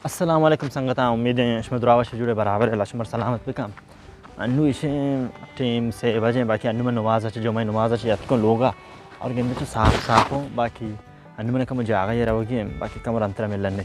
السلام علیکم سنگتاں، امید ایں شما دراہ وش جوڑ ئے، برابر ئے، اللہ شمار سلامت بکن۔ انو ایشیں ٹیم سے بجے، باقی انو من نماز چہ، جمعہ نماز چہ اتکوں لوگا اور گندے چو صاف صاف اوں، باقی انو من کم جاگہ یہ روگی ایں، باقی کم رنتر ملنے۔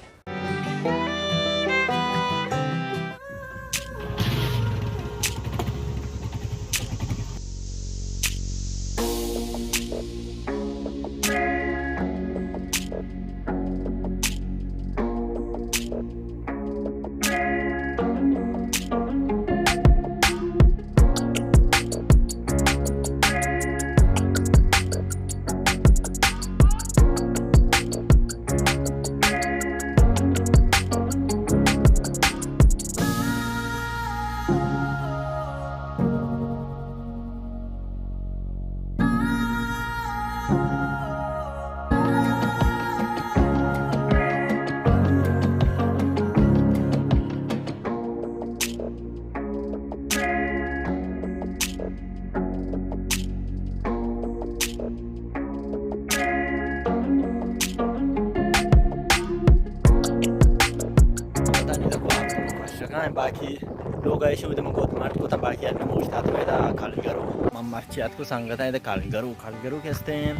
پتہ نہیں تو کجا شگائیں، باقی لوگ ایشی بودے من گوت مارت کتاں، باقی انو موشت اتکو ادا کلگرو۔ من مرچی اتکو سنگتاں ادا کلگرو، کلگرو کہ استیں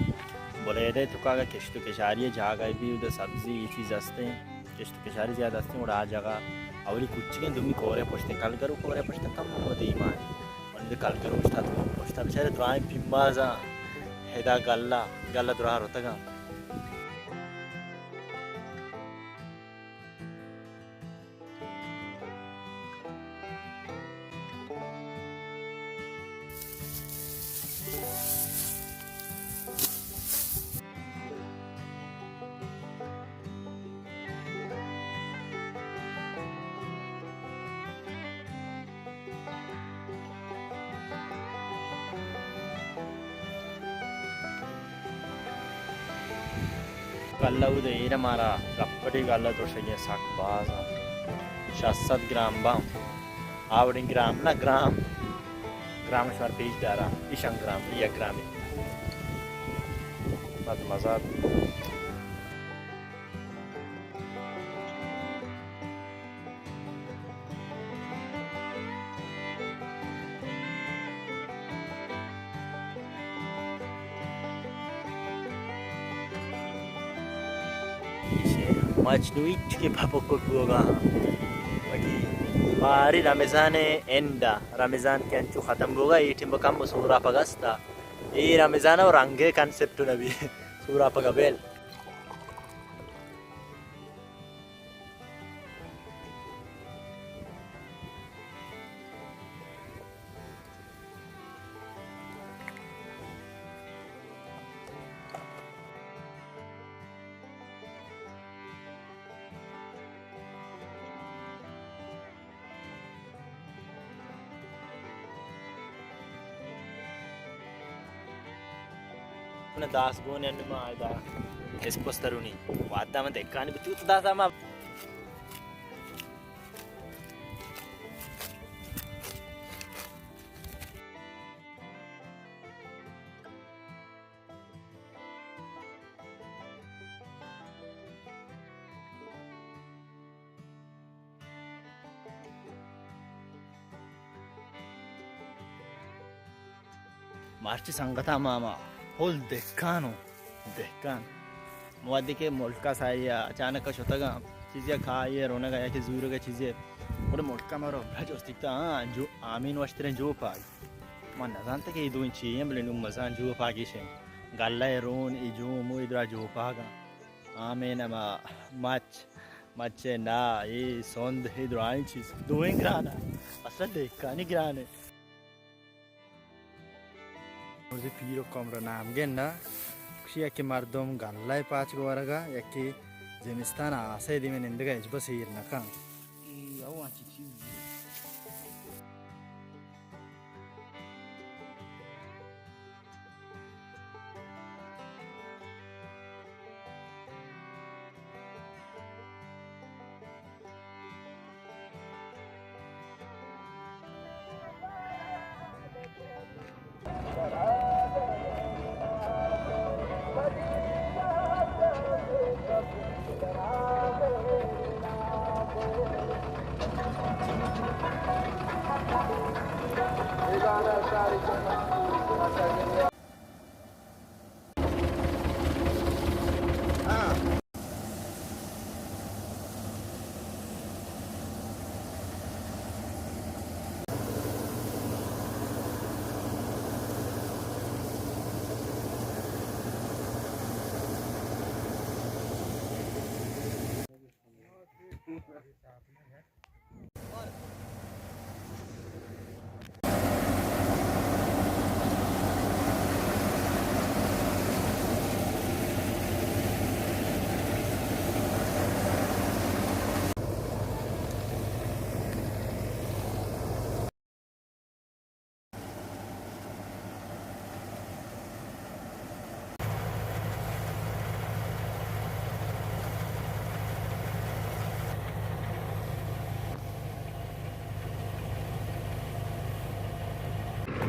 بلیدہ توکا کشت و کشاری جاگہ بی، ادا سبزی یہ چیز استیں، کشت و کشاری زیادہ استیں، گڑا آ جاگہ اولی کچکیں، دومی کورے پشتیں، کلگرو کورے پشت کم و دیما۔ من ادا کلگرو پشت اتکو، پشتا بچارے درائیں پیمازاں، ہدا گلہ، گلہ دراہ رتگاں۔ گلہ اود ایر مارا، لپٹی گلہ درشگی سک باز انت۔ شش سد گرام باں۔ آ وڑیں گرام نہ، گرام۔ گرام شمار پیش دارا۔ ایشان گرام، یک گرامی۔ بس مزہ۔ مچ نو ہچ کہ پپک بوگا۔ باقی باری رمضان اینڈا، رمضان کہ انچو ختم بوگا، اے ٹیم کم سورا پگستا۔ اے رمضان و رنگے کنسپٹ نبی۔ سورا پگا بیل۔ من داس گون انما ادا اسپسترونی وعدہ من دکانی بتو تو داس ما۔ مرچی سنگتاں ما، ما پل دہکان اوں، دہکان۔ وہدے کہ ملک ءَ ساہی ءَ اچانک ءَ شتگاں، چیزے ءَ کائی ءَ رونگ ءَ یا کہ زورگ ءَ چیزے، گڑا ملک ءَ مارا ابرا جست کتا، ہاں، جو آمین وشتریں جو پاگ۔ ما نزانت کہ اے دوئیں چی ایں، بلے نوں مزان جو پاگ ایش ایں۔ گلہ ءِ رون، اے جو مو اے درا جو پاگ آں۔ آمین ءَ ما مچ، مچ ءِ نا، اے سند، اے درائیں چیز دوئیں گران آں۔ اصل دہکانی گران ایں۔ مرزی پیر و کمر نام گن نا، کشی یکی مردم گلہ پاچ گورگا، یکی زمستان آسے دیمے نندگا ہچبس ایر نکن۔ اے او انچی چیز۔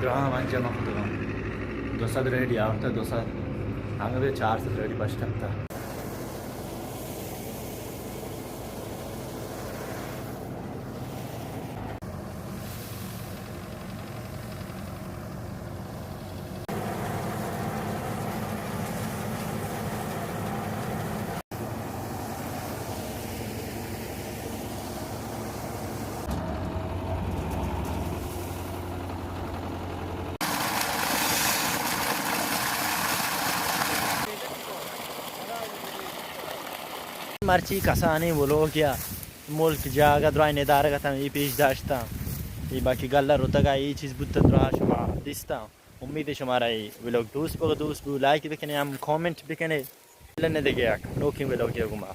دراہ من جمع کتگاں۔ دو سد ریڈی آورتہ، دو سد۔ ہمے چار سد ریڈی پشت انت۔ مرچی کسانیں ولوگ یا ملک جاگہ درائیں ندارگ اتاں، اے پیش داشتاں، اے باقی گلہ رتگا، اے چیز بوتہ، درا شما دیستاں۔ امید شمارا اے ولوگ دوست بو، دوست بو، لائک بکنے، ہم کامنٹ بکنے۔ لنے دگہ یک نوکیں ولوگ یا گما۔